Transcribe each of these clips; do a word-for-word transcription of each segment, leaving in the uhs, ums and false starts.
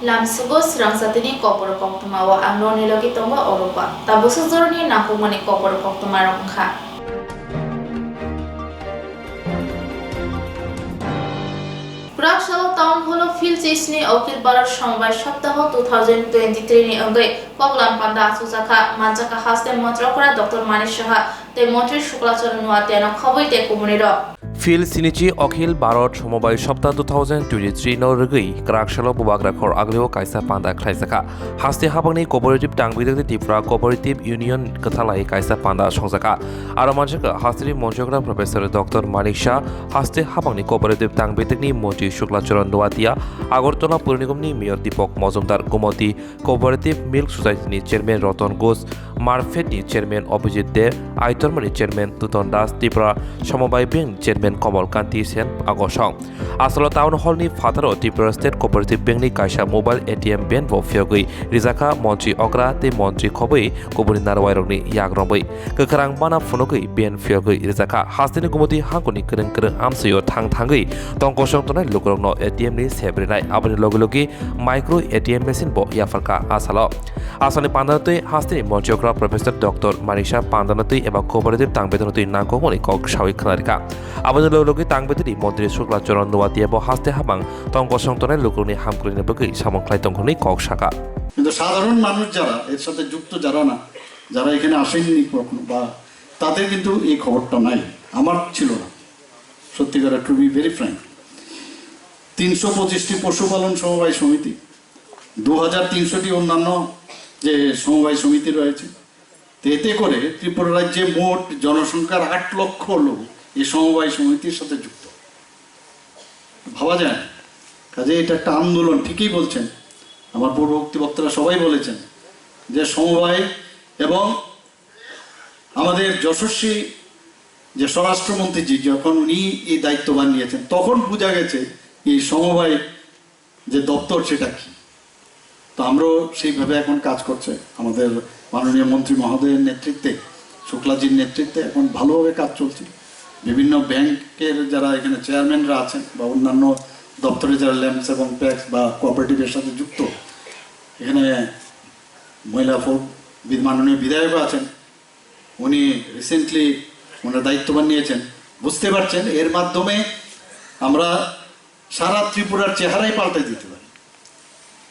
Lamsugo swrang jatini kokborok koktwma o ang norni logi tongo Oropa. Tabuk swk joroni nangkukmani kokborok koktwma rok wngkha. Kwraksalo Town Hall o Phil chisni Akhil Bharat Sambai Saptaho two thousand twenty-three ni wngwi koklam panda achukjakha, manjakha haste Montri Okra Doctor Manik Saha tei Montri Shukla Charan Noatia no khobwi tei kubuni rok. Phil sinichi Akhil Bharat Samobai Sapta two thousand twenty-three no rwgwi kwraksalo Bubagra khor agrio kaisa panda khlaijakha. Haste habangni cooperative tangbijakni Tripura Cooperative Union kwthalai kaisa panda songjakha. Aro manjakha hasteni Montri Okra Professor Doctor Manik Shah, haste habangni cooperative tangbijakni Montri Shukla Charan Noatia, Agartala Pur Nigam ni Mayor Deepak Majumdar, Gomati Cooperative Milk Society ni Chairman Ratan Ghosh, Marphet ni Chairman Abhijit De, Aitormani Chairman Tuton Das, Tripura Samobai Bank ni Chairman Kamal Kanti Sen agosong. Asalo Town Hall ni phataro Tripura State Cooperative Bank ni kaisa mobile A T M van bo phiyogwi rijakha, Montri Okra tei Montri khobwi kubuni narwai rokni yak romwi kwkhrang bana phunugwi van phiyogwi rijakha. Hasteni Gumoti hangkuni kwrwng kwrwng amsio thang thangwi tongkosong tongnai lukurokno A T M ni sep rinai, aboni logi logi micro A T M machine bo yapharkha asalo. Asalni pandano tei hasteni Montri Okra Professor Doctor Manik Shah pandano tei eba cooperative tangbedono tei nangkukmani kok sawi khwnarikha. Aboni logi logi tangbedo ni Montri Shukla Charan Noatia bo haste habang tongkosong tongnai lukurokni hamkrai ni bagwi samung khlai tong hwnwi kok sakha. কিন্তু সাধারণ মানুষ যারা এর সাথে যুক্ত, যারা না, যারা এখানে আসেননি কখনো বা তাদের কিন্তু এই খবরটা নাই, আমার ছিল না। সত্যিকারের, টু বি ভেরি ফ্র্যাঙ্ক, তিনশো পঁচিশটি পশুপালন সমবায় সমিতি, দু হাজার তিনশোটি অন্যান্য যে সমবায় সমিতি রয়েছে, তো এতে করে ত্রিপুরা রাজ্যে মোট জনসংখ্যার আট লক্ষ লোক এই সমবায় সমিতির সাথে যুক্ত। ভাবা যায় না। কাজে এটা একটা আন্দোলন, ঠিকই বলছেন আমার পূর্ববর্তী বক্তারা, সবাই বলেছেন যে সমবায় এবং আমাদের যশস্বী যে স্বরাষ্ট্রমন্ত্রীজি যখন উনি এই দায়িত্বভার নিয়েছেন, তখন বোঝা গেছে এই সমবায় যে দপ্তর, সেটা কি। তো আমরাও সেইভাবে এখন কাজ করছে আমাদের মাননীয় মন্ত্রী মহোদয়ের নেতৃত্বে, শুক্লাজির নেতৃত্বে এখন ভালোভাবে কাজ চলছে। বিভিন্ন ব্যাংকের যারা এখানে চেয়ারম্যানরা আছেন বা অন্যান্য দপ্তরে যারা ল্যাম্পস এবং প্যাক্স বা কোঅপারেটিভের সাথে যুক্ত, এখানে মহিলা ফোক বি-, মাননীয় বিধায়কও আছেন, উনি রিসেন্টলি ওনার দায়িত্বভার নিয়েছেন। বুঝতে পারছেন, এর মাধ্যমে আমরা সারা ত্রিপুরার চেহারাই পাল্টে দিতে পারি।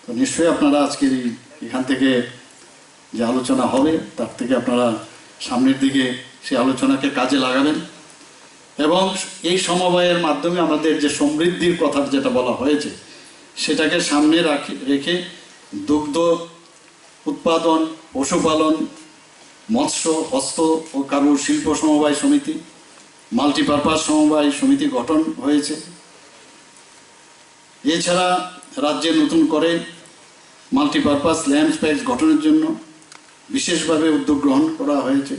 তো নিশ্চয়ই আপনারা আজকের এই, এখান থেকে যে আলোচনা হবে, তার থেকে আপনারা সামনের দিকে সেই আলোচনাকে কাজে লাগাবেন এবং এই সমবায়ের মাধ্যমে আমাদের যে সমৃদ্ধির কথা যেটা বলা হয়েছে, সেটাকে সামনে রাখে, রেখে দুগ্ধ উৎপাদন, পশুপালন, মৎস্য, হস্ত ও কারু শিল্প সমবায় সমিতি, মাল্টিপারপাস সমবায় সমিতি গঠন হয়েছে। এছাড়া রাজ্যে নতুন করে মাল্টিপারপাস ল্যাম্পস প্যাক্স গঠনের জন্য বিশেষভাবে উদ্যোগ গ্রহণ করা হয়েছে।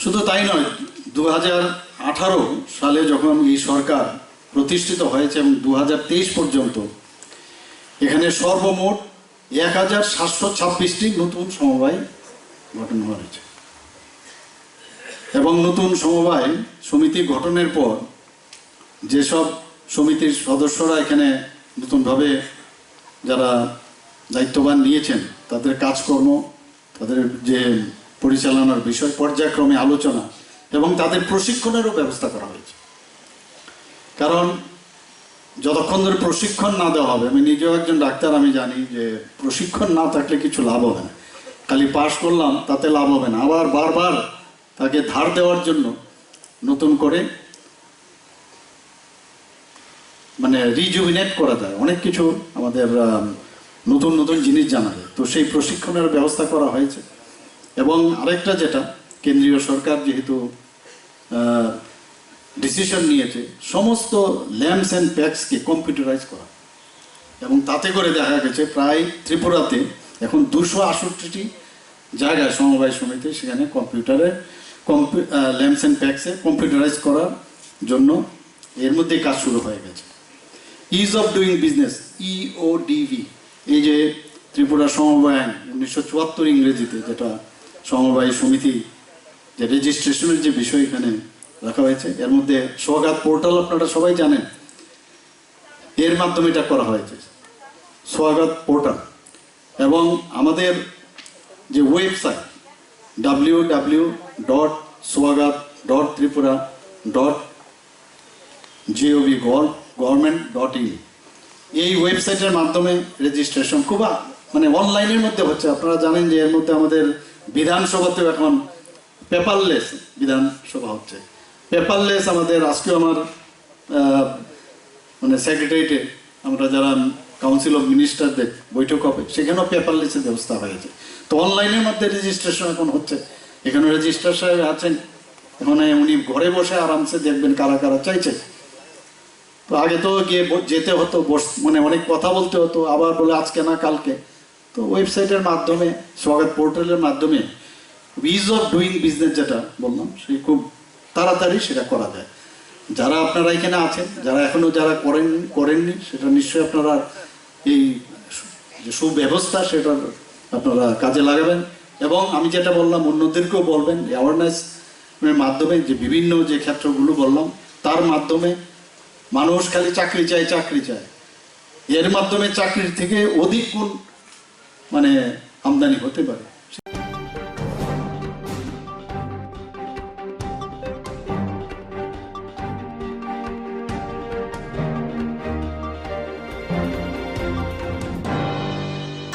শুধু তাই নয়, দু হাজার আঠারো সালে যখন এই সরকার প্রতিষ্ঠিত হয়েছে এবং দু হাজার তেইশ পর্যন্ত এখানে সর্বমোট এক হাজার সাতশো ছাব্বিশটি নতুন সমবায় গঠন হয়েছে এবং নতুন সমবায় সমিতি গঠনের পর যেসব সমিতির সদস্যরা এখানে নতুনভাবে যারা দায়িত্বভার নিয়েছেন, তাদের কাজকর্ম, তাদের যে পরিচালনার বিষয়, পর্যায়ক্রমে আলোচনা এবং তাদের প্রশিক্ষণেরও ব্যবস্থা করা হয়েছে। কারণ যতক্ষণ ধরে প্রশিক্ষণ না দেওয়া হবে, আমি নিজেও একজন ডাক্তার, আমি জানি যে প্রশিক্ষণ না থাকলে কিছু লাভ হবে না। খালি পাশ করলাম, তাতে লাভ হবে না, আবার বারবার তাকে ধার দেওয়ার জন্য নতুন করে মানে রিজুভিনেট করা যায়, অনেক কিছু আমাদের আম, নতুন নতুন জিনিস জানা যায়। তো সেই প্রশিক্ষণের ব্যবস্থা করা হয়েছে। এবং আরেকটা যেটা, কেন্দ্রীয় সরকার যেহেতু ডিসিশন নিয়েছে সমস্ত ল্যাম্পস অ্যান্ড প্যাক্সকে কম্পিউটারাইজ করা, এবং তাতে করে দেখা গেছে প্রায় ত্রিপুরাতে এখন দুশো আটষট্টিটি জায়গায় সমবায় সমিতি সেখানে কম্পিউটারে কম্পি ল্যাম্পস অ্যান্ড প্যাক্সে কম্পিউটারাইজ করার জন্য এর মধ্যেই কাজ শুরু হয়ে গেছে। ইজ অফ ডুইং বিজনেস, ইওডিবি, এই যে ত্রিপুরা সমবায় আইন উনিশশো চুয়াত্তর ইংরেজিতে, যেটা সমবায় সমিতি যে রেজিস্ট্রেশনের যে বিষয় এখানে রাখা হয়েছে, এর মধ্যে সোহাগহাত পোর্টাল আপনারা সবাই জানেন। এর মাধ্যমে এটা করা হয়েছে, স্বাগত পোর্টাল। এবং আমাদের যে website W W W dot Swagat dot Tripura dot G O V government dot in, এই ওয়েবসাইটের মাধ্যমে রেজিস্ট্রেশন খুব আ-, মানে অনলাইনের মধ্যে হচ্ছে। আপনারা জানেন যে এর মধ্যে আমাদের বিধানসভাতেও এখন পেপারলেস বিধানসভা হচ্ছে। পেপারলেস আমাদের আজকেও আমার আহ, মানে সেক্রেটারিয়েটে আমরা যারা কাউন্সিল অফ মিনিস্টারদের বৈঠক হবে, সেখানেও পেপারলেসের ব্যবস্থা হয়েছে। তো অনলাইনের মধ্যে রেজিস্ট্রেশন এখন হচ্ছে। এখানে রেজিস্ট্রার সাহেব আছেন, ওখানে উনি ঘরে বসে আরামসে দেখবেন কারা কারা চাইছে। তো আগে তো গিয়ে ব-, যেতে হতো, বস-, মানে অনেক কথা বলতে হতো, আবার বলে আজকে না কালকে। তো ওয়েবসাইটের মাধ্যমে, স্বাগত পোর্টালের মাধ্যমে ইজ অফ ডুইং বিজনেস যেটা বললাম, সেই খুব তাড়াতাড়ি সেটা করা যায়। যারা আপনারা এখানে আছেন, যারা এখনো যারা করেন, করেননি, সেটা নিশ্চয়ই আপনারা এই সু-, যে সুব্যবস্থা, সেটা আপনারা কাজে লাগাবেন। এবং আমি যেটা বললাম, অন্যদেরকেও বলবেন, অ্যাওয়ারনেস মাধ্যমে, যে বিভিন্ন যে ক্ষেত্রগুলো বললাম, তার মাধ্যমে মানুষ খালি চাকরি চায়, চাকরি চায়, এর মাধ্যমে চাকরির থেকে অধিক গুণ মানে আমদানি হতে পারে।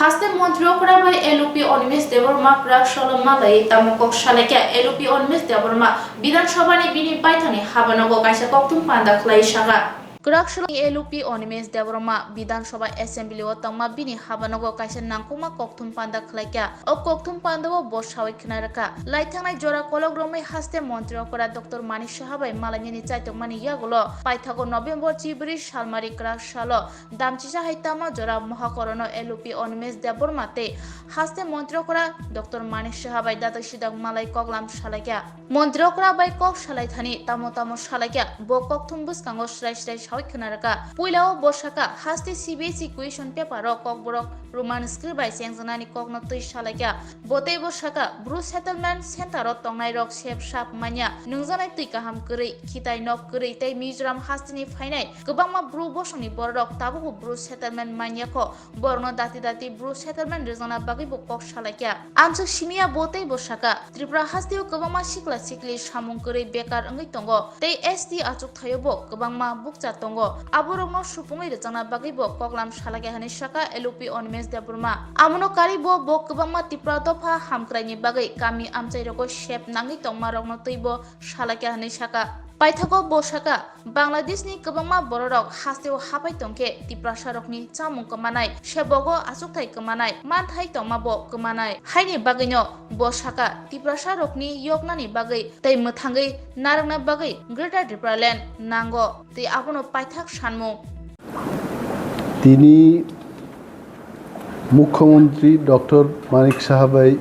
Haste montri okra bai L O P Animesh Debbarma kwrak salo malai tamo kok salaikha. L O P Animesh Debbarma Bidhan Sabha ni bini paithakni habanogo kaisa kokthum panda khlai saka. Kwrak salo L O P Animesh Debbarma Bidhan Sabha Assembly o tongma bini habanogo kaisa nangkukma kokthum panda khlaikha. O kokthum pandao bo sawi khna rwkha. Laithangnai jora kolok romwi haste montri okra Doctor Manik Saha bai malainani chaitokmani yagulo paithago November chibri salmari kwrak salo Damchisa hai tamo jora mohakorono L O P Animesh Debbarma tei haste montri okra Doctor Manik Saha bai dadak sidak malai koklam salaikha. Montri okra bai kok salai thani tamo tamo salaikha, bo kokthum bwskango srai srai sawi khna rwkha. Puilao bo sakha, haste C B S E question paper o kokborok Roman script bai chengjaknani kokno twi salaikha. Bo teibo sakha, Bru settlement center o tongnairok sep sap manya, nungjaknai twi kaham kwrwi, khitai nok kwrwi tei Mizoram hasteni phainai kwbangma Bru bosongni bororok tabukbo Bru settlement manyakho, borokno dati dati Bru settlement rwjakna bagwibo kok salaikha. Amswk simiya bo teibo sakha, Tripura hasteo kwbangma sikla sikli samung kwrwi bekar wngwi tongo tei S T achukthaiyobo kwbangma bukcha tongo, aborokno supungwi rwjakna bagwibo koklam salaikha hwnwi sakha L O P Animesh Debbarma. Amono karwibo bo kwbangma Tipra dopha hamkraini bagwi kami amchairogo sep nangwi tongmarokno twibo salaikha hwnwi sakha. Paithago bo sakha, Bangladeshni kwbangma bororok hasteo hapai tongkhe Tiprasarokni chamung kwmanai, sebogo achukthai kwmanai, manthai tongmabo kwmanai. Haini bagwino bo sakha, Tiprasarokni yoknani bagwi tei mwthangwi narwkna bagwi Greater Tipraland nango tei abono paithak sanmung. Tini Mukhyamantri Doctor Manik Saha bai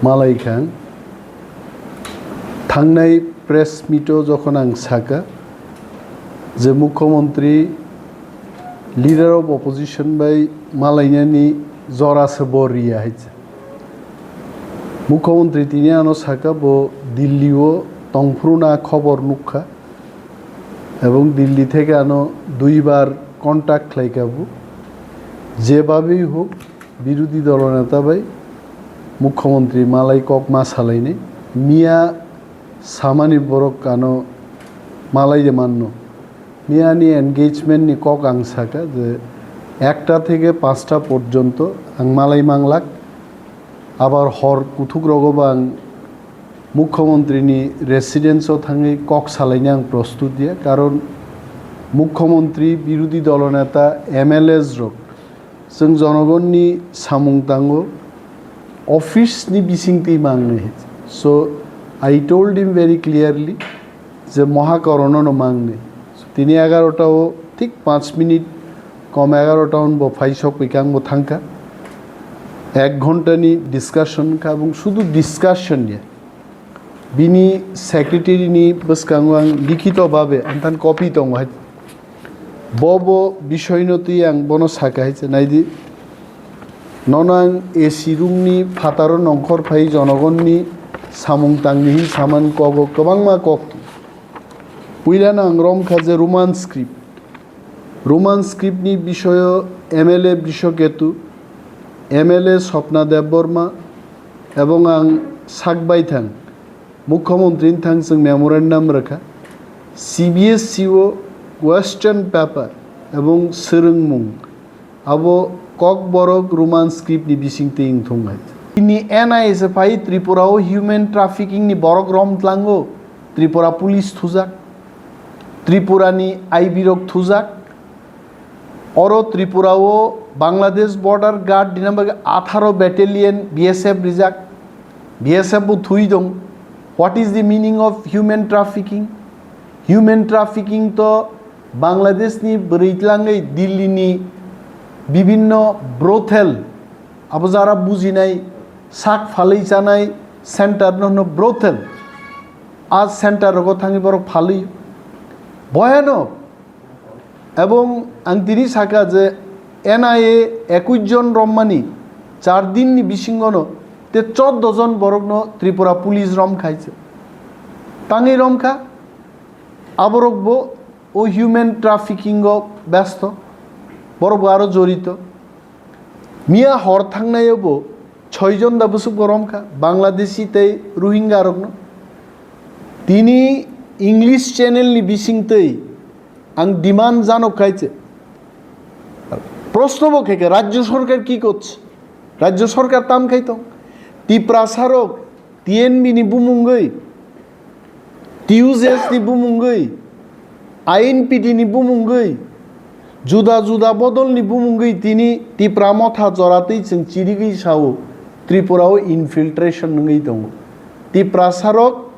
malai kha ang. Thangnai press meet o jokhon ang sakha je Mukhyamantri leader of opposition bai malainani jora se bo riya hai se. Mukhyamantri tini ano sakha bo Delhi o tongphuru na khobor nukha. Ebong Delhi theke ano duibar contact khlaikha bo. Jebabei hok, birodhi dolo neta bai mukhyamantri malai kok ma salainai. Miya samani borok ano malai de manno. Miyani engagement ni kok ang sakha je ekta theke panchta porjonto ang malai manglak. Abar hor kuthuk rogo bo ang Mukhyamantrini residence o thangwi kok salaina ang prostut ya, karon Mukhyamantri, birodhi dolo neta, M L As rok chwng jonogonni samung tango, office ni bisingtwi mangnai. So I told him very clearly je moha korono no mangnai. Tini egarota o thik panch minute kom egarota on bo phai sok pika ang bo thangkha. Ek ghonta ni discussion kha, ebong sudu discussion ya. Bini secretary ni bwskango ang likhito babe anthan copy tongo hai. Bo bo bisoy no twi ang bono sakha hai se naidi. Nono ang A C room ni phataro nongkhor phai jonogon ni samung tangni hin saman kogo kwbangma kok. Puilano ang romkha je Roman script. Roman script ni bishoyo M L A Brishoketu, M L A Swapna Debbarma ebong ang sak baithang Mukhyamantri ni thang chwng memorandum rwkha. C B S E o question paper ebong swrwngmung abo Kokborok Roman script ni bising twi wngthung hai. Tini N I A se phai Tripura o human trafficking ni borok rom tlango, Tripura police thujak, Tripura ni I B rok thujak, oro Tripura o Bangladesh border guard dina bagwi atharo battalion B S F rijak, B S F bo thui dong. What is the meaning of human trafficking? Human trafficking to Bangladesh ni bwrwi tlangwi Delhi ni bibinno brothel, abo jara bujinai sak phalwi chanai center no hwno brothel. A center rogo thangwi borok phalwi boyano. Ebong ang tini saka je N I A ekush jon rommani char din ni bisingono te choddo jon borokno Tripura police rom khaise. Tangwi rom kha, aborok bo o human trafficking o besto, borok bo aro jorito. Miya hor thangnaio bo choi jon da bwswk bo rom kha, Bangladeshi tei Rohingya rokno. Tini English channel ni bising twi ang demand janok khai se. Proshno bo khai kha, Rajya Sarkar ki korche? Rajya Sarkar tam khai tong? Tiprasa rok T N B ni bumungwi, T U J S ni bumungwi, I N P T ni bumungwi, juda juda bodol ni bumungwi tini Tipra Motha joratwi chwng chirigwi sao, Tripura o infiltration wngwi tongo. Tiprasa rok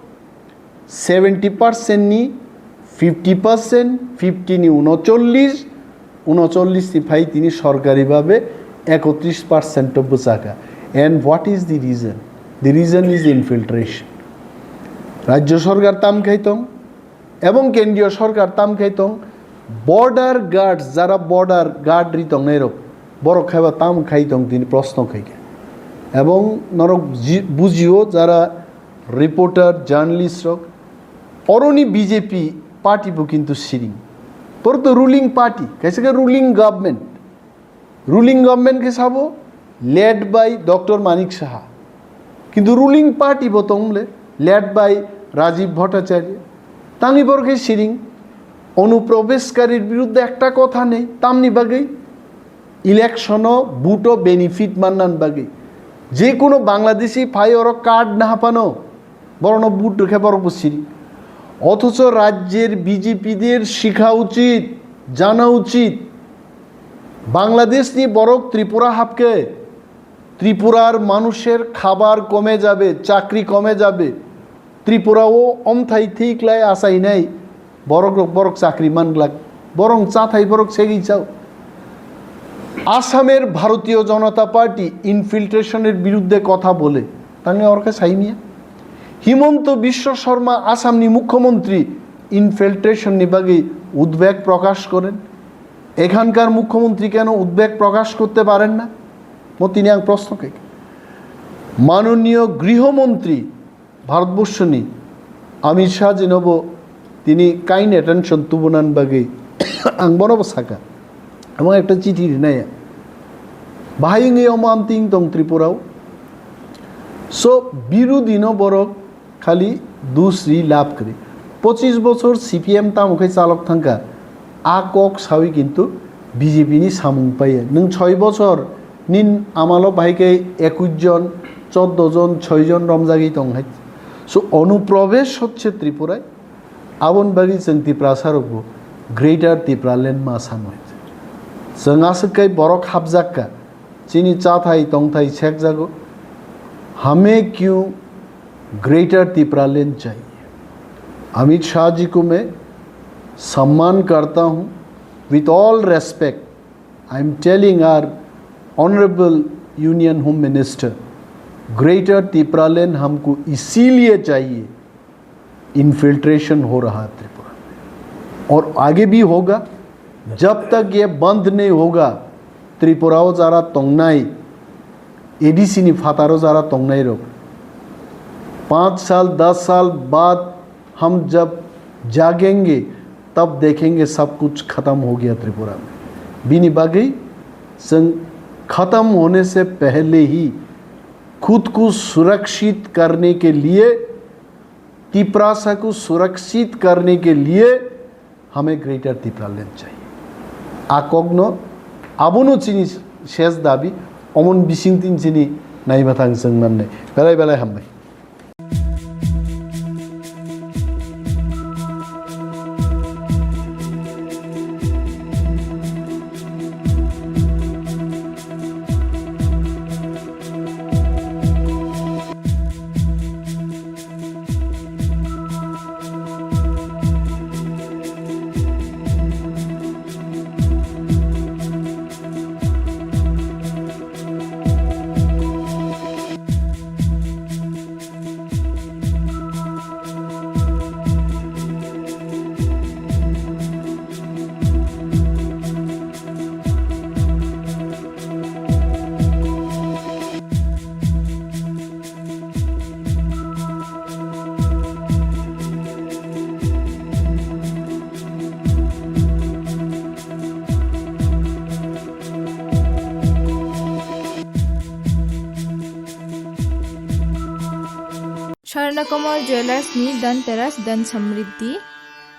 seventy percent ni fifty percent, fifty ni unocholish, unocholish ni phai tini sorkari babe ekotris percent o bwchaka. And what is the reason? The reason is infiltration. Rajya sorkar tam khai tong, ebong kendriyo sorkar tam khai tong, border guards, jara border guard ri tongnai rok, borok khaiba tam khai tong tini proshno khai kha. Ebong norok ji-, bujio jara reporter, journalist rok, oroni B J P party bo kintu siring. Boro to ruling party, kaisa khe ruling government. Ruling government khe sabo led by Doctor Manik Saha. Kintu ruling party bo tong le led by Rajiv Bhattacharya. Tangwi boro khe siring. Onuprabeshkarir biruddhe ekta kotha nei, tamni bagwi election o vote o benefit mannan bagwi. Je kono Bangladeshi phai oro card na hapano, borokno vote rwkhe borok bo siri. Othocho rajyer B J P der shikha uchit, jana uchit, Bangladesh ni borok Tripura hapkhe, Tripurar manusher khabar kome jabe, chakri kome jabe. Tripura o omthai thik lai achainai borok rok, borok chakri man glak, borok chathai borok segwi chao. আসামের ভারতীয় জনতা পার্টি ইনফিল্ট্রেশনের বিরুদ্ধে কথা বলে, তাহলে ওর কাছে আইনি হিমন্ত বিশ্ব শর্মা আসামনি মুখ্যমন্ত্রী ইনফিল্ট্রেশন নি বাকি উদ্বেগ প্রকাশ করেন। এখানকার মুখ্যমন্ত্রী কেন উদ্বেগ প্রকাশ করতে পারেন না? Mo tini ang proshno khai. মাননীয় গৃহমন্ত্রী ভারতবর্ষনি অমিত শাহ জিনবো tini kind attention tubunan bagwi ang bonobo saka. Amang ekta chithi rinaya. Bahai wngwi omo amting tong Tripura o. So, birudino borok khali dusri lab kwrwi. Pochis bochor C P M tamo khe chalok thangkha, a kok sawi kintu B J P ni samung paiya. Nwng choi bochor nin amalo bahai khe ekush jon, choddo jon, choi jon romjagwi tong hai. So, onuprobes hocche Tripura. Aboni bagwi chwng Tiprasa rokbo Greater Tipraland ma sanwi. Chwng aswk kai borok hapjak kha. Chini chathai tongthai sekjago. हमें क्यों ग्रेटर तिप्रालैंड चाहिए? अमित शाह जी को मैं सम्मान करता हूँ। With all respect, I am telling our Honorable Union Home Minister, greater तिप्रालैंड हमको इसीलिए चाहिए, इन्फिल्ट्रेशन हो रहा है त्रिपुरा में और आगे भी होगा। जब तक ये बंद नहीं होगा, Tripura o jara tongnai, A D C ni phataro jara tongnai rok, पाँच साल दस साल बाद हम जब जागेंगे, तब देखेंगे सब कुछ खत्म हो गया त्रिपुरा में। Bini bagwi chwng खत्म होने से पहले ही खुद को सुरक्षित करने के लिए, तिप्रासा को सुरक्षित करने के लिए हमें ग्रेटर तिप्रालैंड चाहिए। A kokno, abono chini ses dabi, omon bisingtwi chini naibathang chwng mannai. Belai belai hambai. Swarnakomal Jewellers ni Dhanteras Dhan Samriddhi.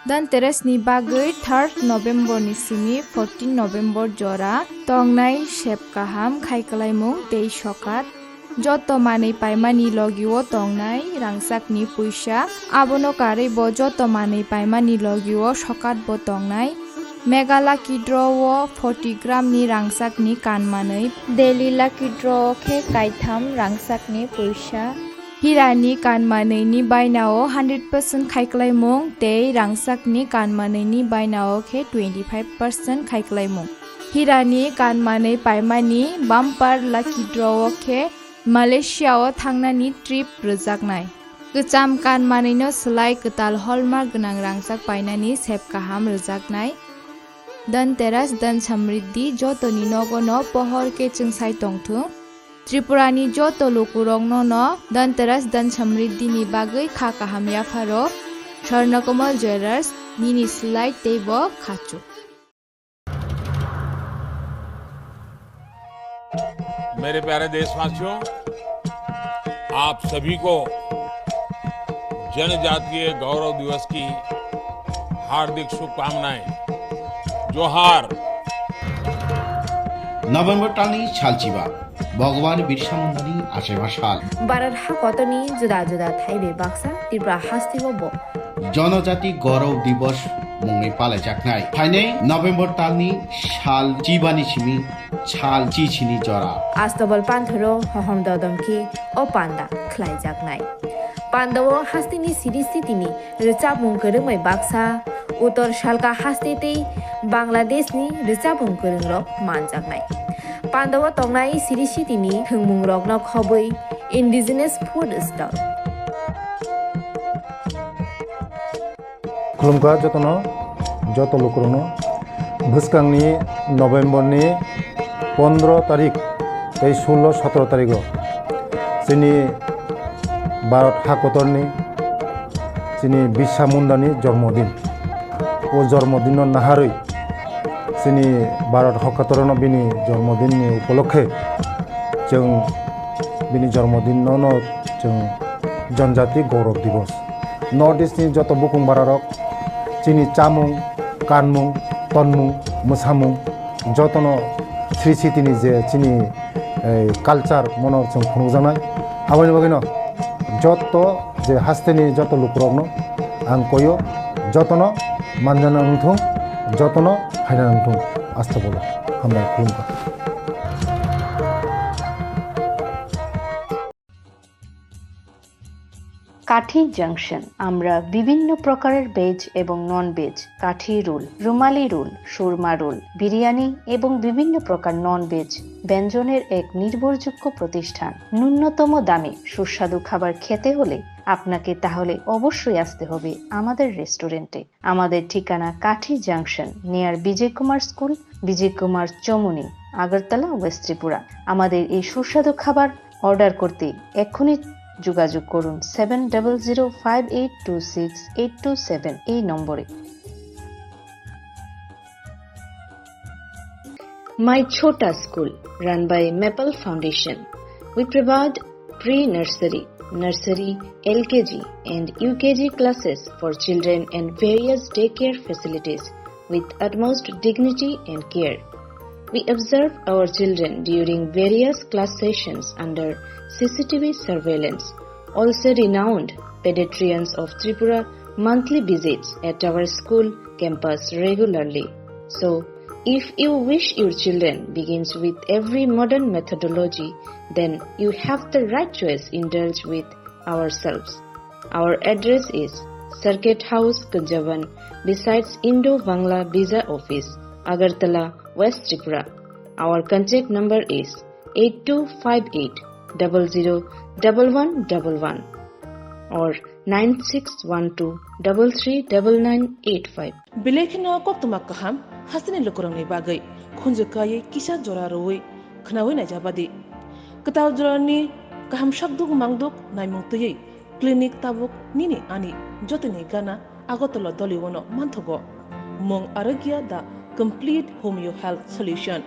Dhanteras ni bagwi third November ni simi fourteen November jora tongnai sep kaham khai kwlaimung tei sokat. Joto manwi paimani logio tongnai rangchakni puisa, abono karwi bo joto manwi paimani logio sokatbo tongnai. Mega Lucky Draw o forty gram ni rangchakni kan manwi, Daily Lucky Draw o khe kaitham rangchakni puisa. Hirani kan manwini bainao hundred percent khaiklaimung tei rangchakni kan manwini bainao khe twenty five percent khaiklaimung. Hirani kan manwi paimani bumper lucky draw o khe Malaysia o thangnani trip rwjaknai. Kwcham kan manwino swlai kwtal hallmark gwnang rangchak painani sep kaham rwjaknai. Dhanteras Dhan Samriddhi jotoni nogo no pohor khe chwngsai tongthung. Tripura ni joto lukurokno no Dhanteras Dhan Samriddhi ni bagwi kha kaham yapharo. Swarnakomal Jewellers nini swlai tei bo khachuk. मेरे प्यारे देशवासियों, आप सभी को जनजातीय गौरव दिवस की हार्दिक शुभकामनाएं। जोहार। November talni salchiba, Bhagwan Birsa Mundani achaima sal. Bharat hakotorni juda juda thaibai baksa Tripura hasteo bo Jonojati Gaurav Divas mungwi palaijaknai. Phainai November talni sal chibani simi sal chichini jora. Astobal panthoro hohom dodom khe o panda khlaijaknai. Pandao hasteni siri sitini rwchapmung kwrwngbai baksa, Uttor Salka haste tei Bangladeshni rwchapmung kwrwngrok manjaknai. Pandao tongnai siri sitini thwngmungrokno khobwi indigenous food stall. Khulumkha jotono, joto lukurokno. Bwskangni November ni pondro tarik tei sullo sotro tarigo chini Bharat hakotorni chini Birsa Mundani jormodin. O jormodinno naharwi chini Bharat hakotorno bini jormodinni upolokhe chwng bini jormodinno no chwng Janjati Gaurav Divas. North East ni joto bukung bararok chini chamung, kanmung, tonmung, mwsamung jotono sri sitini je chini, eh, culture mono chwng phunukjaknai. Aboni bagwino joto je hasteni joto lukurokno ang koyo, jotono manjana wngthung, jotono phaina wngthung. Astobolo hambai khulumkha. কাঠি জাংশন। আমরা বিভিন্ন প্রকারের ভেজ এবং non veg, কাঠি রোল, রুমালি রোল, সুরমা রোল, বিরিয়ানি এবং বিভিন্ন প্রকার non veg ব্যঞ্জনের এক নির্ভরযোগ্য প্রতিষ্ঠান। ন্যূনতম দামে সুস্বাদু খাবার খেতে হলে আপনাকে তাহলে অবশ্যই আসতে হবে আমাদের রেস্টুরেন্টে। আমাদের ঠিকানা Kathi junction, near Bijoy Kumar school, Bijoy Kumar Chowmuhani, Agartala, west Tripura. আমাদের এই সুস্বাদু খাবার অর্ডার করতে এক্ষুনি যোগাযোগ করুন seven double zero five eight two six eight two seven এই নম্বরে। My Chhota School, run by Maple Foundation. We provide pre-nursery, nursery, L K G and U K G classes for children and various daycare facilities with utmost dignity and care. We observe our children during various class sessions under C C T V surveillance. Also renowned pediatricians of Tripura monthly visits at our school campus regularly. So, if you wish your children begins with every modern methodology, then you have the right choice. Indulge with ourselves. Our address is Circuit House, Kunjaban, besides Indo-Bangla Visa Office, Agartala, West Tripura. Our contact number is eight two five eight double zero double one double one or nine six one two double three double nine eight five. Belai kheno koktwma kaham hasteni lukurokni bagwi khunju kaiwi kisa jora rwui khwnaui naijabadi. Kwtal jorani kaham sakduk mangduk naimung twiwi clinic tabuk nini ani jotoni gana Agartala Doliwono manthogo. Mung Arogya the complete homeo health solution.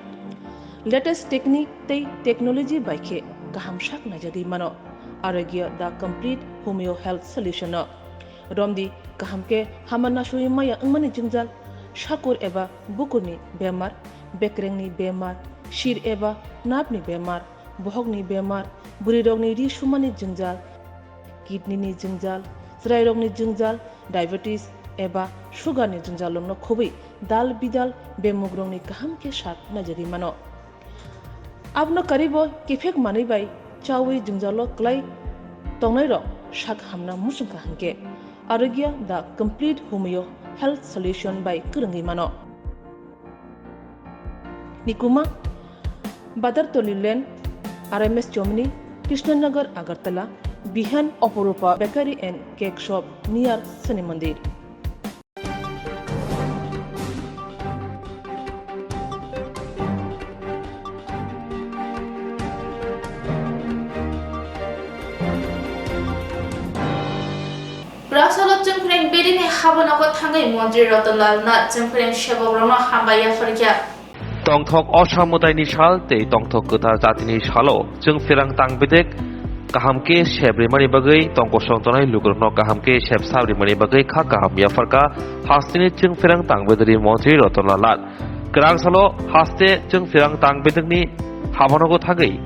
Latest technique tei technology bai khe kaham sak naijagwi mano. Arogya the complete homeo health solution no. Romdi kaham khe hama nasui maya wngmani jwngjal, sakur eba bukurni bemar, bekrengni bemar, sir eba napni bemar, bohokni bemar, bwrwirokni ri sumani jwngjal, kidney ni jwngjal, chwrairokni jwngjal, diabetes eba sugar ni jwngjal rokno khobwi dal bidal bemugrokni kaham khe sak naijagwi mano. Abono karibo kiphek manwi bai chawi jwngjalo kwlai tongnairok sak hamna muchungkha hwnkhe Arogya the complete homeo health solution bai kwrwngwi mano. Nikuma, Badartoli Lane, R M S Chomni, Krishnanagar, Agartala, Bihan Oporupa Bakery and Cake Shop near Shani Mandir. Kwraksalo Chwngphreng bedini habonogo thangwi Montri Ratanlal Nath Chwngphreng sebokrokno hambai yapharkha. Tongthok Osa Mwtaini sal tei tongthok kwthar jatini salo Chwngphreng tang bedek kaham khe sep rimani bagwi tongkosong tongnai lukurokno kaham khe sep sap rimani bagwi kha kaham yapharkha hasteni Chwngphreng tang bedekni Montri Ratanlal Nath. Kwraksalo haste Chwngphreng tang bedekni habonogo thangwi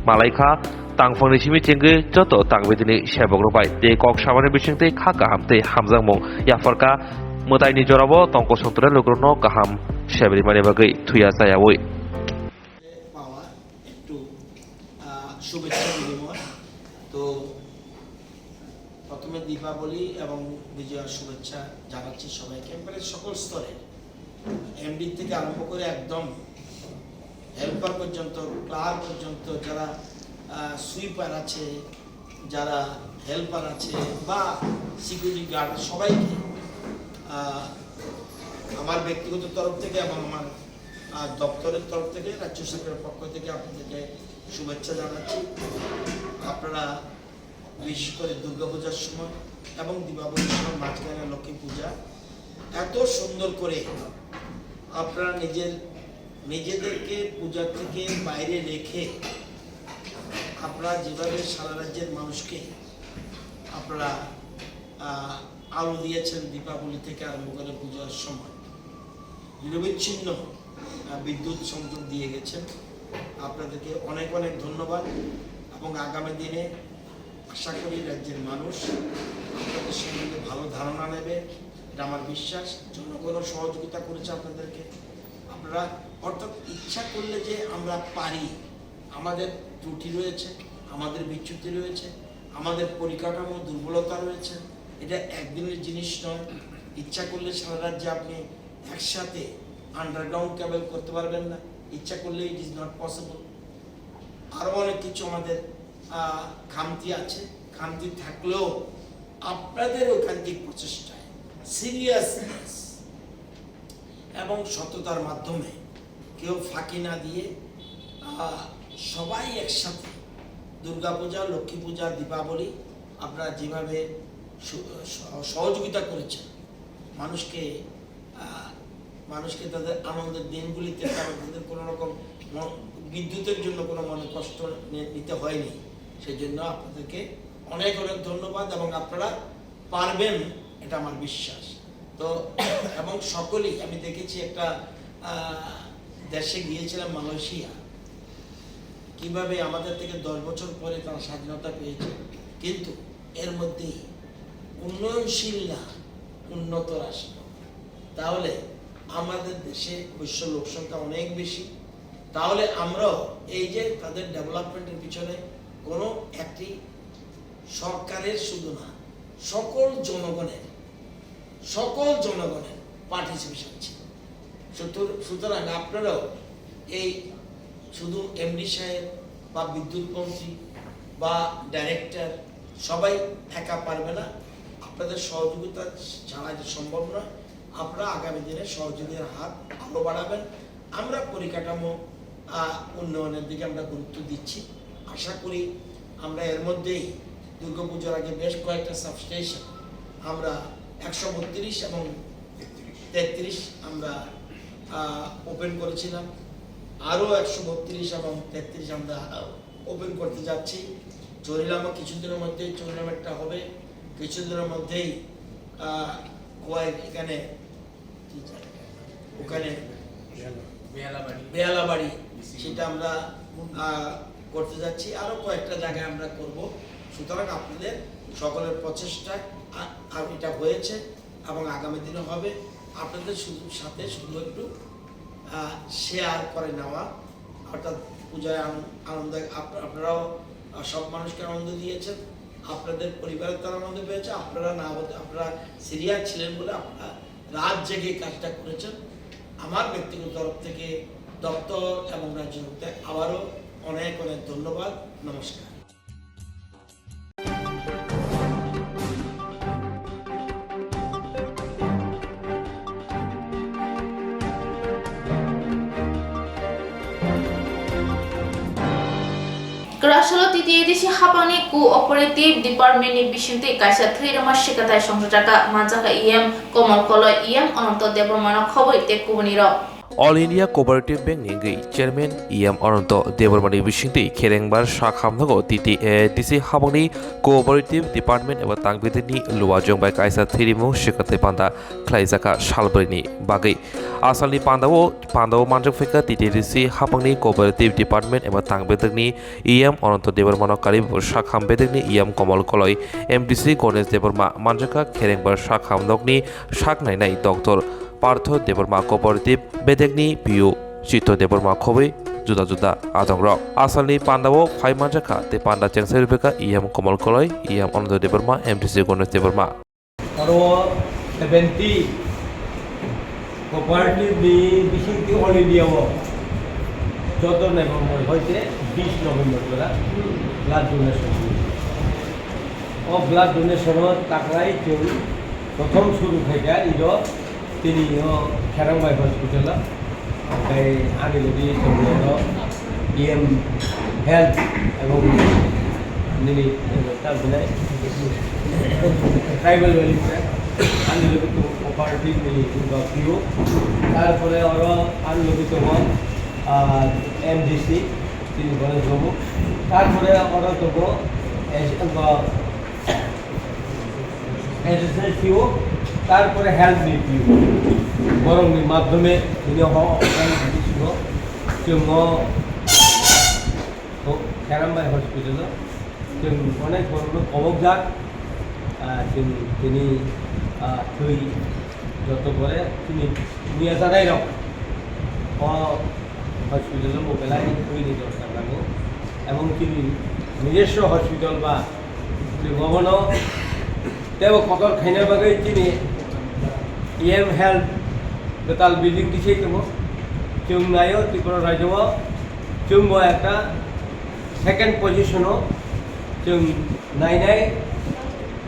malaikha. Tangphangni simi chengwi joto tang bedekni sebokrok bai tei kok samani bisingtwi kha kaham tei hamjakmung yapharkha. Mwtaini jorao tongkosong tongnai lukurokno kaham sep rimani bagwi thuya chayaui. পাওয়া একটু, আহ, শুভেচ্ছা বিনিময়। তো প্রথমে দীপাবলি এবং বিজয়ার শুভেচ্ছা জানাচ্ছি সবাইকে, একেবারে সকল স্তরে, এমডি থেকে আরম্ভ করে একদম হেল্পার পর্যন্ত, ক্লার্ক পর্যন্ত, যারা, আহ, সুইপার আছে, যারা হেল্পার আছে বা সিকিউরিটি গার্ড, সবাইকে, আহ, আমার ব্যক্তিগত তরফ থেকে এবং আমার, আহ, দপ্তরের তরফ থেকে, রাজ্য সরকারের পক্ষ থেকে আপনাদেরকে শুভেচ্ছা জানাচ্ছি। আপনারা বিশেষ করে দুর্গাপূজার সময় এবং দীপাবলির সময়, মাঝখানে লক্ষ্মী পূজা, এত সুন্দর করে আপনারা নিজের, নিজেদেরকে পূজা থেকে বাইরে রেখে আপনারা যেভাবে সারা রাজ্যের মানুষকে আপনারা, আহ, আলো দিয়েছেন দীপাবলি থেকে আরম্ভ করে পূজার সময়, নিরবিচ্ছিন্ন, আহ, বিদ্যুৎ সংযোগ দিয়ে গেছেন। আপনাদেরকে অনেক অনেক ধন্যবাদ এবং আগামী দিনে আশা করি রাজ্যের মানুষ আপনাদের সম্বন্ধে ভালো ধারণা নেবে, এটা আমার বিশ্বাস। জনগণও সহযোগিতা করেছে আপনাদেরকে। আপনারা অর্থাৎ ইচ্ছা করলে যে আমরা পারি, আমাদের ত্রুটি রয়েছে, আমাদের বিচ্যুতি রয়েছে, আমাদের পরিকাঠামো দুর্বলতা রয়েছে, এটা একদিনের জিনিস নয়। ইচ্ছা করলে সারা রাজ্যে আপনি একসাথে আন্ডারগ্রাউন্ড কেবল করতে পারবেন না, ইচ্ছা করলে it is not possible। আরও অনেক কিছু আমাদের, আহ, খামতি আছে। খামতি থাকলেও আপনাদের ঐকান্তিক প্রচেষ্টায়, সিরিয়াসনেস এবং সততার মাধ্যমে কেউ ফাঁকি না দিয়ে, আহ, সবাই একসাথে দুর্গাপূজা, লক্ষ্মী পূজা, দীপাবলি আপনারা যেভাবে সু-, সহ-, সহযোগিতা করেছেন, মানুষকে, আহ, মানুষকে তাদের আনন্দের দিনগুলিতে তারা তাদের কোনো রকম ম-, বিদ্যুতের জন্য কোনো মনে কষ্ট নি-, নিতে হয়নি। সেই জন্য আপনাদেরকে অনেক অনেক ধন্যবাদ এবং আপনারা পারবেন, এটা আমার বিশ্বাস। তো এবং সকলেই, আমি দেখেছি একটা, আহ, দেশে গিয়েছিলাম, মালয়েশিয়া, কিভাবে আমাদের থেকে দশ বছর পরে তারা স্বাধীনতা পেয়েছে, কিন্তু এর মধ্যেই উন্নয়নশীল না, উন্নত রাষ্ট্র। তাহলে আমাদের দেশে অবশ্য লোকসংখ্যা অনেক বেশি, তাহলে আমরাও এই যে তাদের ডেভেলপমেন্টের পিছনে কোনো একটি সরকারের শুধু না, সকল জনগণের, সকল জনগণের পার্টিসিপেশন ছিল। সুতর-, সুতরাং আপনারাও এই শুধু এমডি সাহেব বা বিদ্যুৎ মন্ত্রী বা ডাইরেক্টর সবাই একা পারবে না, আপনাদের সহযোগিতা ছাড়া এটা সম্ভব নয়। আপনারা আগামী দিনে সহযোগিতার হাত আরও বাড়াবেন। আমরা পরিকাঠামো, আহ, উন্নয়নের দিকে আমরা গুরুত্ব দিচ্ছি। আশা করি আমরা এর মধ্যেই দুর্গাপুজোর আগে বেশ কয়েকটা সাবস্টেশন আমরা একশো বত্রিশ এবং তেত্রিশ আমরা, আহ, ওপেন করেছিলাম। আরও একশো বত্রিশ এবং তেত্রিশ আমরা, আহ, ওপেন করতে যাচ্ছি। চরিলামও কিছুদিনের মধ্যেই, চরিলাম একটা হবে কিছুদিনের মধ্যেই, আহ, কোয়াই এখানে ওখানে বেহালাবাড়ি। বেহালাবাড়ি, সেটা আমরা, আহ, করতে যাচ্ছি, আরও কয়েকটা জায়গায় আমরা করব। সুতরাং আপনাদের সকলের প্রচেষ্টায় আ-, আর এটা হয়েছে এবং আগামী দিনে হবে। আপনাদের শুধু, সাথে শুধু একটু, আহ, শেয়ার করে নেওয়া, অর্থাৎ পূজায় আন-, আনন্দে আপ-, আপনারাও, আহ, সব মানুষকে আনন্দ দিয়েছেন, আপনাদের পরিবারের তারা আনন্দ পেয়েছে, আপনারা না হতে, আপনারা সিরিয়াস ছিলেন বলে আপনারা রাত জেগে কাজটা করেছেন। আমার ব্যক্তিগত তরফ থেকে দপ্তর এবং রাজ্য সরকারকে আবারও অনেক অনেক ধন্যবাদ। নমস্কার। Kwraksalo T T A D C hapangni Cooperative Department ni bisingtwi kaisa thwi rwma swkakthai songchajak kha, manjakha E M Komol Koloi, E M Ananto Debbarmano khobwi tei kubunirok. All India Cooperative Bank ni wngwi Chairman E M Ananto Debbarmani bisingtwi kherengbar sak hamnago T T A D C hapangni Cooperative Department eba tangbedekni luajwng bai kaisa thwirimung swkakthai panda khlaijakha salbrwini bagwi. Asalni pandao, pandao manjak phaikha T T A D C hapangni Cooperative Department eba tangbedekni E M Ananto Debbarmano karwi bo sak ham bedekni E M Komol Koloi, M D C Ganesh Debbarma manjakha kherengbar sak hamnokni sak nainai Doctor Partho Debbarma, Cooperative bedekni P U Chitto Debbarma khobwi juda juda adongrok. Asalni pandao phai manjakha tei panda chengsai rwbaikha E M Komol Koloi, E M Ananto Debbarma, M D C Ganesh Debbarma. Oro seventy cooperative ni bisingtwi all India o choudo November hoite bis November jora blood donation. O blood donation o taklai chwng prothom suru khaikha iro tini o Kherangbai hospital o. Oke, ani logi tongwi oro E M health ebong nini, eh, tamhinai tribal welfare, ani logi tongo cooperative ni P O, tarpore oro ani logi tongo, ah, M D C, tini bono jogo, tarpore oro tongo, eh, Assistant C E O, tarpore health ni P O, borokni madhyome tini o health ni bisingo chwng o Kherambai hospital o chwng onek borokno kobokjak, ah, chwng tini, ah, thwi joto pore chini buya janai rok o hospital o bo belai thwini dorkar nango, ebong chini nijoswo hospital ba Chwng obono teibo kotor khaina bagwi chini E M health kwtal building tisai tongo. Chwng naio Tripura rajyo o chwngbo ekta second position o chwng nainai,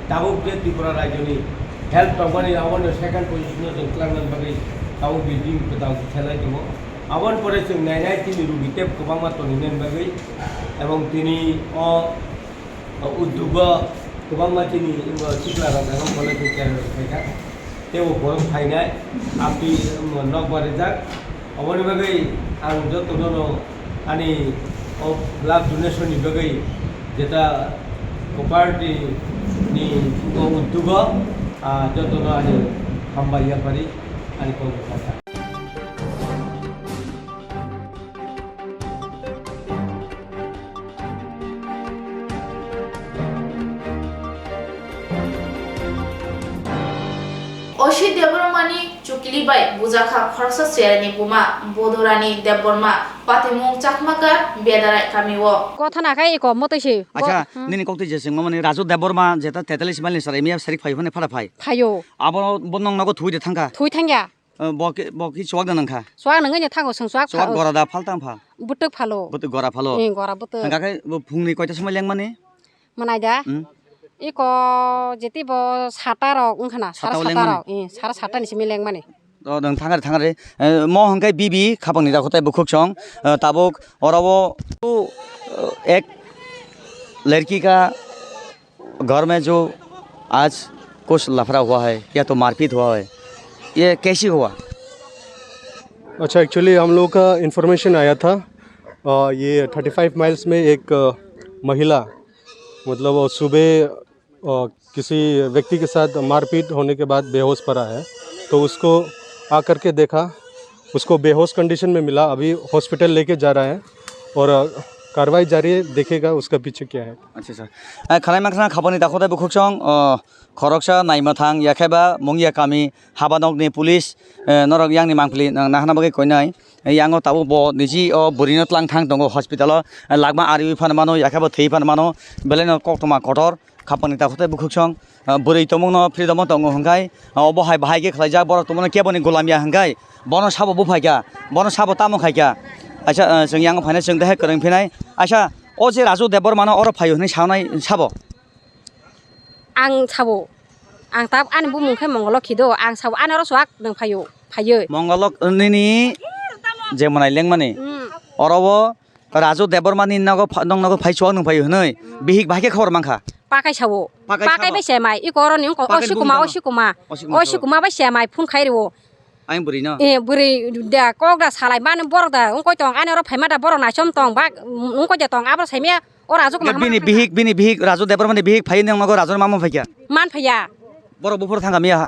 tabuk je Tripura rajyoni health tongmani abono second position o chwng twlangna bagwi tabuk building kwtal tisalai tongo. Aboni pore chwng nainai chini rugi tei kwbangma tongmani bagwi, ebong tini o O uddog o kwbangma chini, o, sikla rok abo college ni chairman khaikha. Tei o borok phainai, api, um, nokbar rijak. Oboni bagwi ang jotono no ani o blood donation ni bagwi jeta cooperative ni o uddog o, ah, jotono ani hambai yapari ani kok bwkha. Oshit Debbarmani chukli bai bujakha khoroksa cheraini buma Bodorani Debbarma, patimung Chakmakar Bedarai kamio. Kotha na khai eko motoi se. Acha, hmm, nini koktwi je chwngma mani Raju Debbarma jeta tetallis mile ni chwrai miya sarik phai phone phara phai. Phaio. Abo bo nong nogo thui de thangkha. Thui thangya. Eh, bo ki, bo ki chuwak da nangkha? Chuwak nangwi ni thango, chwng chuwak chuwak pha-, gora da phal tang pha? Bwtwk phalo. Bwtwk gora phalo? Eh, gora bwtwk. Hangkha khe bo phungni koita somoi lengmani? Mwnai da? Hmm? Iko jeti bo sata rok wngkha na, sara sata o sata lengmani? Rok, eh, sara sata ni simi lengmani. O, nang thangare, thangare. Eh, mo hangkhe bibi khapang ni dakho tei bukhuk song, eh, tabuk oro o, eh, ek ladki ka घर में जो आज कुछ लफड़ा हुआ है या तो मारपीट हुआ है, ये कैसी हुआ? अच्छा, एक्चुअली हम लोग का इन्फॉर्मेशन आया था, अ, ये थर्टी फ़ाइव माइल्स में एक, अ, महिला, मतलब, वो सुबह, अ, किसी व्यक्ति के साथ मारपीट होने के बाद बेहोश पड़ा है, तो उसको आकर के देखा, उसको बेहोश कंडीशन में मिला, अभी हॉस्पिटल लेके जा रहा है और, अ, कार्रवाई जारी है, देखेगा उसका पीछे क्या है। Acha, sir. Eh, khalai mankha khapani dakho tei bukhuk song, oh, khoroksa naima thang, yakheba mungya kami, haba nokni police, eh, norok yang ni mangpili nang nahana bagwi koinai. Eh, yango tabuk bo niji o bwrwi no tlang thang tongo hospital o, eh, lakma ariwi phan mano, yakheba thwi phan mano, belai no koktwma kotor, khapani dakho tei bukhuk song. Ah, bwrwi tongmung no freedom o tongo hwnkhe, ah, obo hai bahai khe khlaijak, borok tongmano keboni golam ya hwnkhe, bono sabo buphaikha, bono sabo tamo khaikha. Aisa, ah, chwng yang phainai, chwng dehai kwrwng phinai. Aisa, o je Raju Debbarma no oro phaio hwnwi sanai sabo? Ang sabo, ang tab ani bumung khe Mongolok khido, ang sabo ani oro swak nwng phaio, phaioi. Mongolok nini je mwnai lengmani, hmm, oro o Raju Debbarma ni nogo pha-, nong nogo phai chuwak nwng phai hwnwi, hmm, bihik bahai khe khobor mankha. Pakai sao. Pakai sao. Pakai bai se mai. Iko oro ni wngkha Pakai Oshikuma, bumung tamo? Oshikuma. Oshikuma sao. Oshikuma bai se mai phone khai rwo. Ang bwrwi no. Eh, bwrwi da kok da salai mani borok da wngkoi tong ani oro phaima da borok naisom tong ba wngkoi da tong abo saimya oro Raju kuma. Bini bihik, bini bihik Raju Debbarma ni bihik phai nong nogo Raju mama phaikha. Man phaiya. Borok buphuru thangkha miya ha.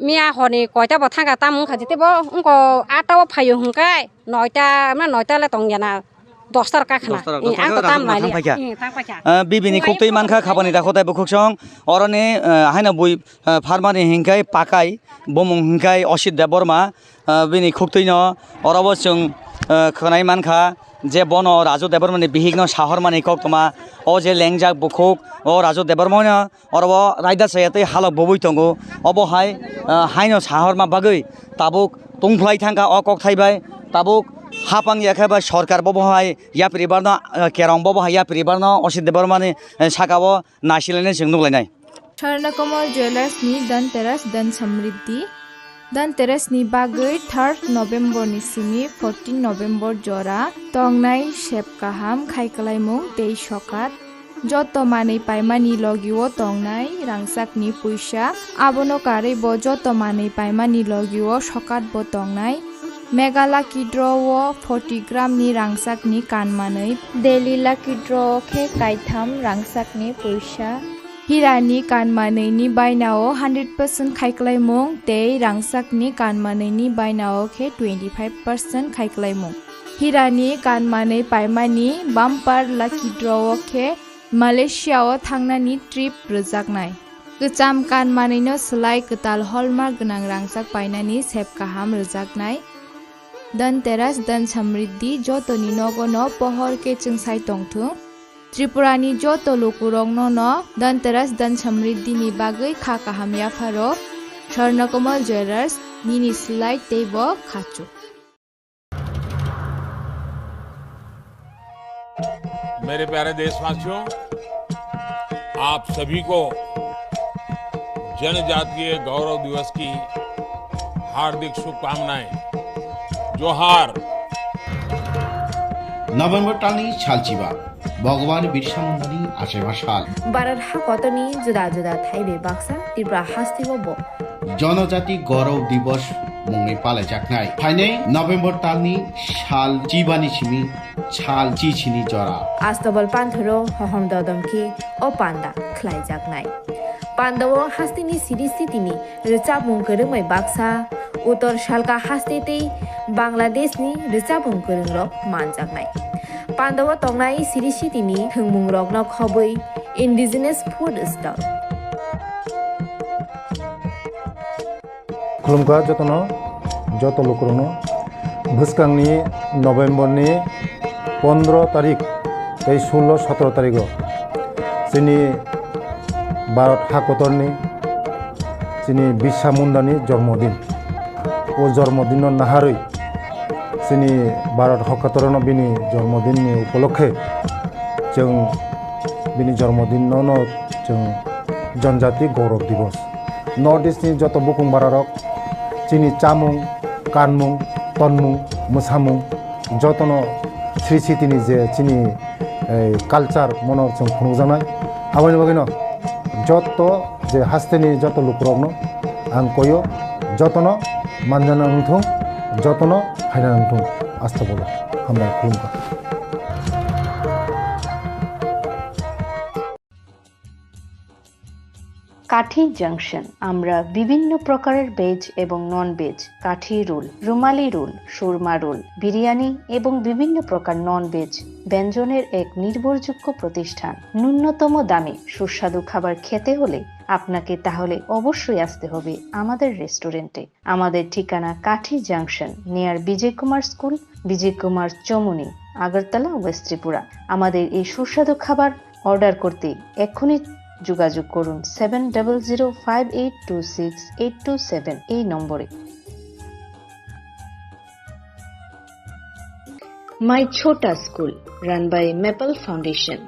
Miya honi koita bo thangkha tam wngkha jete bo wngko atta o phaio hwnkhe. Noita, mane noita le tong ya na, dosta rok kakhna. Dosta rok, eh, dosta ang to rok tam rok lai thang liya. Paikha. Eh, thang paikha. Eh, bibini khuk twi mankha, khapani dakho tei bukhuk song. Oroni, eh, haino bui, eh, pharmani hinkhai pakai, bumung hinkhai Osit Debbarma, eh, bini khuk twi no oro bo chwng, eh, khwnai mankha je bono Raju Debbarma ni bihik no sahormani koktwma, o je lengjak bukhuk, o Raju Debbarma no Oro o raida chaya tei halok bobwi tongo. Obo hai, ah, haino sahorma bagwi tabuk tungphlai thangkha o kokthai bai. Tabuk hapang ya khe bai sorkar bobo hai yapri barno, ah, kerong bobo hai yapri barno Osit Debbarmani, eh, saka o nasilainai chwng nuklainai. Swarnakomal Jewellers ni Dhanteras Dhan Samriddhi. Dhanteras ni bagwi third November ni simi fourteen November jora tongnai sep kaham khai kwlaimung tei sokat. Joto manwi paimani logio tongnai rangchakni puisa, abono karwi bo joto manwi paimani logio sokat bo tongnai. Mega Lucky Draw o forty gram ni rangchakni kan manwi, Daily Lucky Draw o khe kaitham rangchakni puisa. Hirani kan manwini bainao hundred percent khaiklaimung tei rangchakni kan manwini bainao khe twenty five percent khaiklaimung. Hirani kan manwi paimani bumper lucky draw o khe Malaysia o thangnani trip rwjaknai. Kwcham kan manwino swlai kwtal hallmark gwnang rangchak painani sep kaham rwjaknai. Dhanteras Dhan Samriddhi jotoni nogono pohor khe chwngsai tongthung. Tripurani joto lukurokno no Dhanteras Dhan Samriddhini bagwi kha kaham yapharo. Swarnakomal Jewellers, nini slide tei bo khachuk. मेरे प्यारे देशवासियों, आप सभी को जनजातीय गौरव दिवस की हार्दिक शुभकामनाएं। जोहार। November talni salchiba, Bhagwan Birsa Mundani achaiba sal. Bharat hakotorni juda juda thaibai baksa Tripura hasteo bo Jonojati Gorov Divos mungwi palaijaknai. Phainai November talni sal chibani simi sal chisini jora. Astobal panthoro hohom dodom khe o panda khlaijaknai. Pandao hasteni siri sitini rwchapmung kwrwngmai baksa, Uttor Salka haste tei Bangladeshni rwchapmung kwrwngrok manjaknai. Pandao tongnai siri sitini thwngmungrokno khobwi indigenous food stall. Khulumkha jotono, joto lukurokno. Bwskangni November ni pondro tarik tei sullo sotro tarigo chini Bharat hakotorni chini Birsa Mundani jormodin. O jormodinno naharwi chini Bharat hakotorno bini jormodinni upolokhe chwng bini jormodinno no chwng Janjati Gaurav Divas. North East ni joto bukung bararok chini chamung, kanmung, tonmung, mwsamung jotono sri sitini je chini, eh, culture mono chwng phunukjaknai. Aboni bagwino joto je hasteni joto lukurokno ang koyo, jotono manjana wngthung, jotono phaina wngthung, astobolo hambai khulumkha. কাঠি জাংশন, আমরা বিভিন্ন প্রকারের ভেজ এবং non veg, কাঠি রোল, রুমালি রোল, সুরমা রোল, বিরিয়ানি এবং বিভিন্ন প্রকার non veg ব্যঞ্জনের এক নির্ভরযোগ্য প্রতিষ্ঠান। ন্যূনতম দামে সুস্বাদু খাবার খেতে হলে আপনাকে তাহলে অবশ্যই আসতে হবে আমাদের রেস্টুরেন্টে। আমাদের ঠিকানা Kathi junction, near Bijoy Kumar school, Bijoy Kumar Chowmuhani, Agartala, west Tripura. আমাদের এই সুস্বাদু খাবার অর্ডার করতে এক্ষুনি যোগাযোগ করুন seven double zero five eight two six eight two seven এই নম্বরে। My Chhota School, run by Maple Foundation.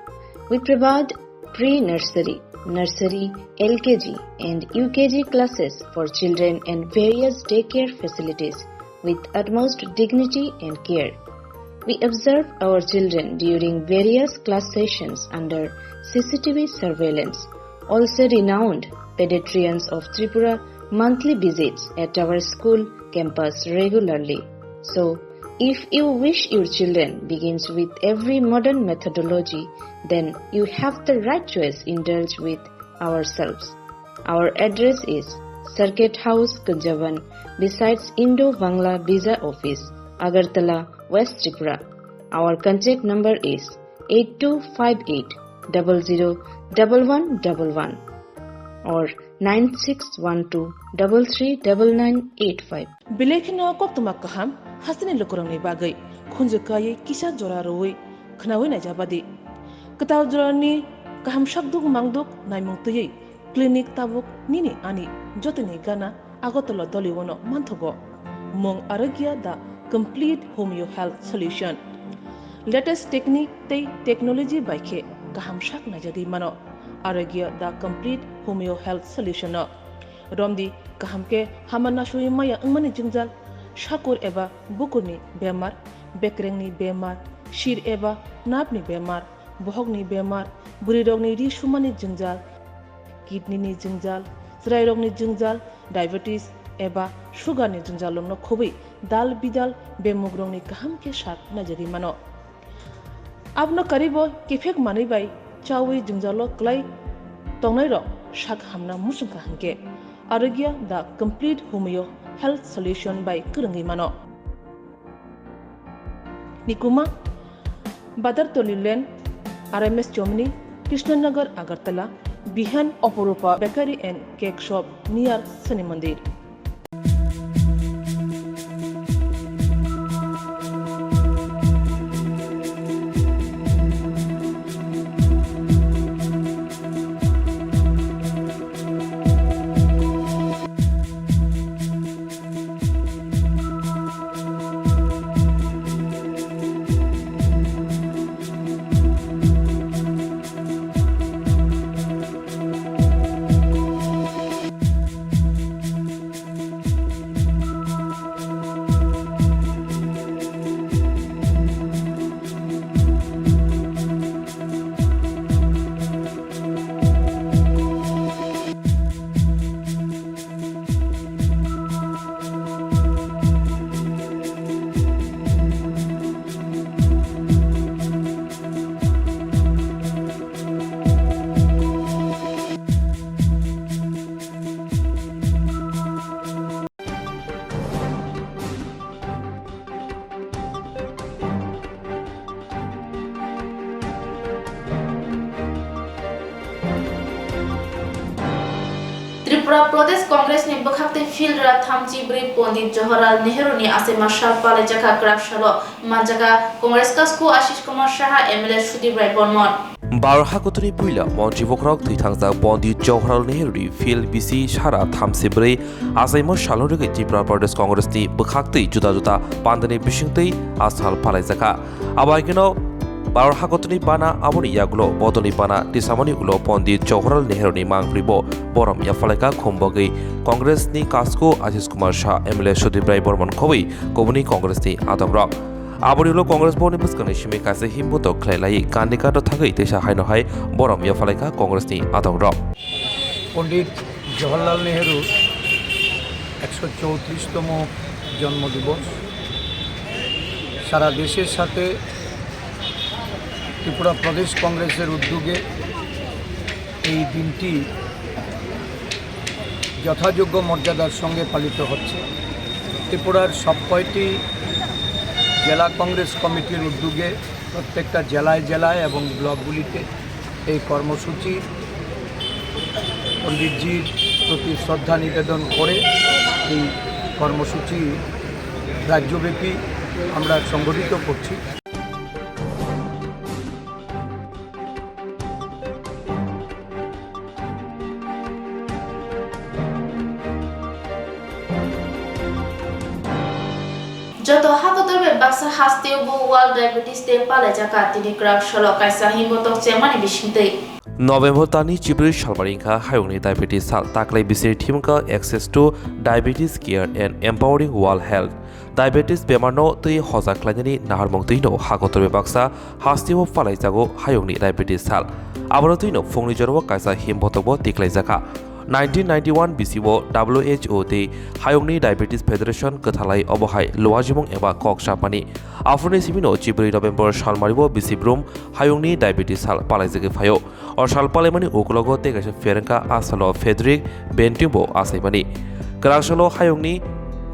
We provide pre-nursery, nursery, L K G and U K G classes for children and various daycare facilities with utmost dignity and care. We observe our children during various class sessions under C C T V surveillance. Also, renowned pediatricians of Tripura monthly visits at our school campus regularly. So, if you wish your children begins with every modern methodology, then you have the right choice. Indulge with ourselves. Our address is Circuit House, Kunjaban, besides Indo-Bangla Visa Office, Agartala, West Tripura. Our contact number is eight two five eight double zero double one double one or nine six one two double three double nine eight five. Belai kheno koktwma kaham hasteni lukurokni bagwi khunju kaiwi kisa jora rwui khwnaui naijabadi. Kwtal jorani kaham sakduk mangduk naimung twiwi clinic tabuk nini ani jotoni gana Agartala Doliwono manthogo. Mung Arogya the complete homeo health solution. Latest technique tei technology bai khe kaham sak naijagwi mano Arogya the complete homeo health solution no. Romdi kaham khe hama nasui maya wngmani jwngjal, sakur eba bukurni bemar, bekrengni bemar, sir eba napni bemar, bohokni bemar, bwrwirokni ri sumani jwngjal, kidney ni jwngjal, chwrairokni jwngjal, diabetes eba sugar ni jwngjal rokno khobwi dal bidal bemugrokni kaham khe sak naijagwi mano. Abono karibo kiphek manwi bai chawi jwngjalo kwlai tongnairok sak hamna muchungkha hinkhe Arogya the complete homeo health solution bai kwrwngwi mano. Nikuma, Badartoli Lane, R M S Chomni, Krishnanagar, Agartala, Bihan Oporupa Bakery and Cake Shop near Shani Mandir. Tripura Pradesh Congress ni bwkhaktwi field ra thamchi bwrwi Pondit Jawaharlal Nehru ni achaima sal palaijakha kwrak salo manjakha Congress kasku Ashish Kumar Saha, M L A Sudip Rai Barman. Bharat hakotorni puila montri bokhorok thwi thangjak Pondit Jawaharlal Nehru ni field bisi sara thamchi bwrwi achaima salno rwgwi Tripura Pradesh Congress ni bwkhaktwi juda juda pandani bisingtwi a sal palaijakha. Abo haikeno Bharat hakotorni bana aboni yagulo bodolni bana tisamani ulo Pondit Jawaharlal Nehru ni mangpri bo borom yaphalaika khum bagwi Congress ni kasku Ashish Kumar Shah, M L A Sudip Rai Barman khobwi kubuni Congress ni adongrok. Aboni ulo Congress borni bwskangni simi kaisa himbotok khlai lai Gandhi Ghat o thangwi teisa haino hai borom yaphalaika Congress ni adongrok. Pandit জওহরলাল নেহেরুর একশো চৌত্রিশতম জন্মদিবস সারা দেশের সাথে ত্রিপুরা প্রদেশ কংগ্রেসের উদ্যোগে এই দিনটি যথাযোগ্য মর্যাদার সঙ্গে পালিত হচ্ছে। ত্রিপুরার সব কয়টি জেলা কংগ্রেস কমিটির উদ্যোগে প্রত্যেকটা জেলায় জেলায় এবং ব্লকগুলিতে এই কর্মসূচি পণ্ডিতজির প্রতি শ্রদ্ধা নিবেদন করে এই কর্মসূচি রাজ্যব্যাপী আমরা সংগঠিত করছি। Joto hakotor bai baksa hasteo bo World Diabetes Day palaijakha. Tini kwrak salo kaisa himbotok chengmani bisingtwi. November talni chibri salmari wngkha hayungni diabetes sal. Taklai bisini thimkha Access to Diabetes Care and Empowering World Health. Diabetes bemarno twi hoja khlainani naharmung twino hakotor bai baksa hasteo palaijago hayungni diabetes sal. Abono twino phungni jorao kaisa himbotok bo tiklaijakha. Nineteen ninety-one bisio W H O tei hayungni Diabetes Federation kwthalai obo hai luajimung eba kok sapmani. Aphuruni simino chibri November salmario bisibrum hayungni diabetes sal palaijagwi phaio. O sal palaimani uklogo tei kaisa pherengkha a salo Frederick Banting bo achaimani. Kwrak salo hayungni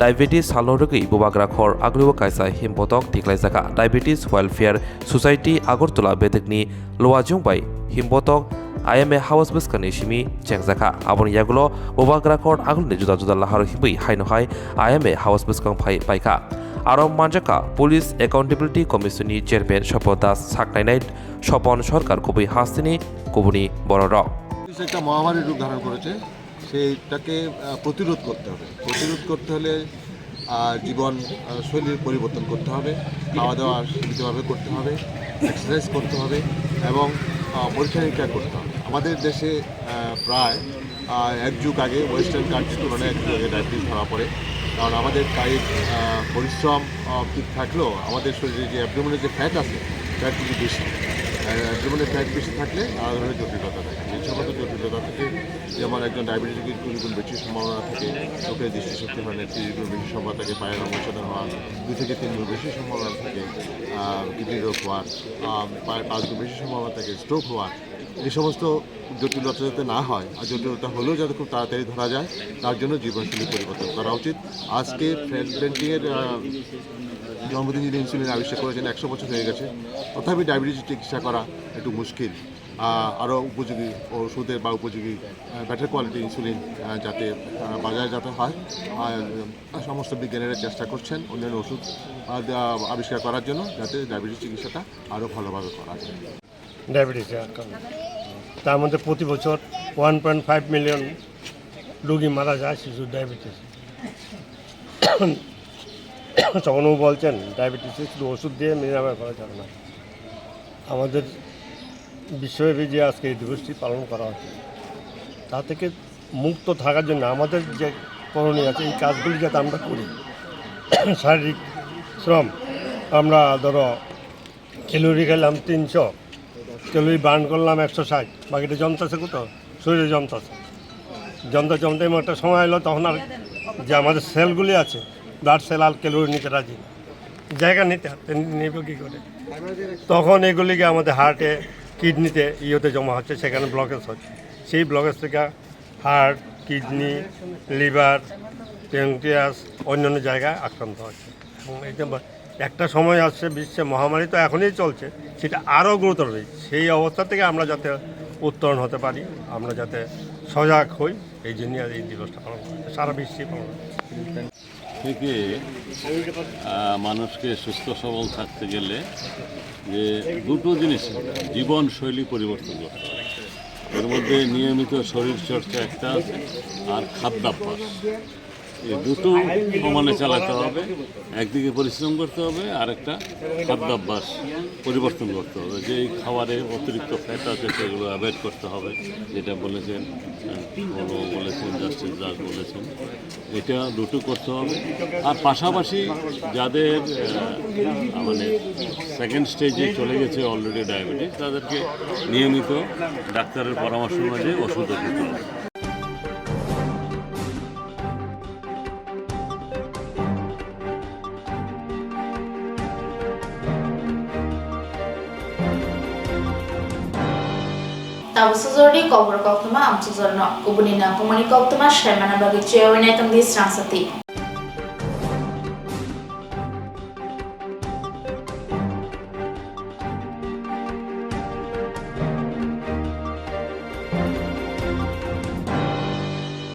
diabetes salno rwgwi bubagra khor agulio kaisa himbotok tiklaijakha. Diabetes Welfare Society Agartala bedekni luajung bai himbotok I M A house bwskangni simi chengjakha. Aboni yagulo bubagra khor agulni juda juda lahar himwi haino hai I M A house bwskang phai paikha. Aro manjakha Police Accountability Commission ni Chairman Sopon Das, saknainai Sopon Sorkar, kubui hasteni kubuni bororok. Diabetes একটা মহামারীর রূপ ধারণ করেছে, সেইটাকে, আহ, প্রতিরোধ করতে হবে। প্রতিরোধ করতে হলে, আহ, জীবন, আহ, শৈলীর পরিবর্তন করতে হবে, খাওয়া দাওয়া সীমিতভাবে করতে হবে, এক্সারসাইজ করতে হবে এবং, আহ, পরীক্ষা নিরীক্ষা করতে হবে। আমাদের দেশে, আহ, প্রায়, আহ, এক যুগ আগে ওয়েস্টার্ন কান্ট্রির তুলনায় এক যুগ আগে ডায়াবেটিস ধরা পড়ে, কারণ আমাদের কায়িক, আহ, পরিশ্রম, আহ, ঠিক থাকলেও আমাদের শরীরে যে অ্যাবডোমেনের যে ফ্যাট আছে, ফ্যাট কিন্তু বেশি। আর অ্যাবডোমেনের ফ্যাট বেশি থাকলে নানা ধরনের জটিলতা থাকে। এই সমস্ত জটিলতা থেকে যেমন একজন ডায়াবেটিস রোগীর কুড়ি গুণ বেশি সম্ভাবনা থাকে চোখের দৃষ্টিশক্তি হারানোর, তিরিশ গুণ বেশি সম্ভাবনা থাকে পায়ের আঙুল সাদা হওয়ার, দুই থেকে তিন গুণ বেশি সম্ভাবনা থাকে, আহ, কিডনি রোগ হওয়ার, আহ, প্রায় পাঁচ গুণ বেশি সম্ভাবনা থাকে স্ট্রোক হওয়ার। এই সমস্ত জটিলতা যাতে না হয়, আর জটিলতা হলেও যাতে খুব তাড়াতাড়ি ধরা যায়, তার জন্য জীবনশৈলী পরিবর্তন করা উচিত। আজকে ফ্রেড বেন্টিংয়ের, আহ, জন্মদিন যিনি ইনসুলিন আবিষ্কার করেছেন, একশো বছর হয়ে গেছে, তথাপি ডায়াবেটিস চিকিৎসা করা একটু মুশকিল। আহ, আরও উপযোগী ওষুধের বা উপযোগী, আহ, বেটার কোয়ালিটি ইনসুলিন, আহ, যাতে, আহ, বাজারজাত হয়। আর, আহ, সমস্ত বিজ্ঞানীরা চেষ্টা করছেন অন্যান্য ওষুধ, আহ, আবিষ্কার করার জন্য, যাতে ডায়াবেটিস চিকিৎসাটা আরও ভালোভাবে করা যায়। ডায়াবেটিসে আক্রান্ত। তার মধ্যে প্রতি বছর ওয়ান পয়েন্ট ফাইভ মিলিয়ন রোগী মারা যায় শিশু ডায়াবেটিস। তখনও বলছেন, ডায়াবেটিসে শুধু ওষুধ দিয়ে নিরাময় করা যাবে না, আমাদের বিশ্বব্যাপী যে আজকে এই দিবসটি পালন করা হচ্ছে, তা থেকে মুক্ত থাকার জন্য আমাদের যে করণীয় আছে, এই কাজগুলি যাতে আমরা করি। শারীরিক শ্রম, আমরা ধরো ক্যালোরি খেলাম তিনশো, ক্যালোরি বার্ন করলাম একশো ষাট, বাকিটা জমতেছে কোথাও? শরীরে জমতেছে। জমতে জমতে এমন একটা সময় এলো, তখন আর যে আমাদের সেলগুলি আছে, ব্লাড সেল আর ক্যালোরি নিতে রাজি না। জায়গা নিতে, নিবে কী করে? তখন এগুলিকে আমাদের হার্টে, কিডনিতে, ইয়েতে জমা হচ্ছে, সেখানে ব্লকেজ হচ্ছে। সেই ব্লকেজ থেকে হার্ট, কিডনি, লিভার, প্যানক্রিয়াস, অন্যান্য জায়গায় আক্রান্ত হচ্ছে। এবং এই যে বা-, একটা সময় আসছে, বিশ্বে মহামারী তো এখনই চলছে, সেটা আরও গুরুতর হবে। সেই অবস্থা থেকে আমরা যাতে উত্তরণ হতে পারি, আমরা যাতে সজাগ হই, এই জন্য আজ এই দিবসটা পালন করা হয়, সারা বিশ্বে পালন করা হয়। থেকে, আহ, মানুষকে সুস্থ সবল থাকতে গেলে যে দুটো জিনিস, জীবনশৈলী পরিবর্তন করতে হবে। এর মধ্যে নিয়মিত শরীর চর্চা একটা আছে, আর খাদ্যাভ্যাস। এই দুটো সমানে চালাতে হবে। একদিকে পরিশ্রম করতে হবে, আর একটা খাদ্যাভ্যাস পরিবর্তন করতে হবে। যে এই খাবারে অতিরিক্ত ফ্যাট আছে, সেগুলো অ্যাভয়েড করতে হবে, যেটা বলেছেন, আহ, বলেছেন, জাস্টিস দাস বলেছেন। এটা দুটো করতে হবে। আর পাশাপাশি যাদের, আহ, মানে, সেকেন্ড স্টেজে চলে গেছে অলরেডি ডায়াবেটিস, তাদেরকে নিয়মিত ডাক্তারের পরামর্শ অনুযায়ী ওষুধ খেতে হবে। Tabuk sujordi kobor koktwma amsukjorno kubuni nangkukmani koktwma saimana bagwi chuyawini tongdi srangsati.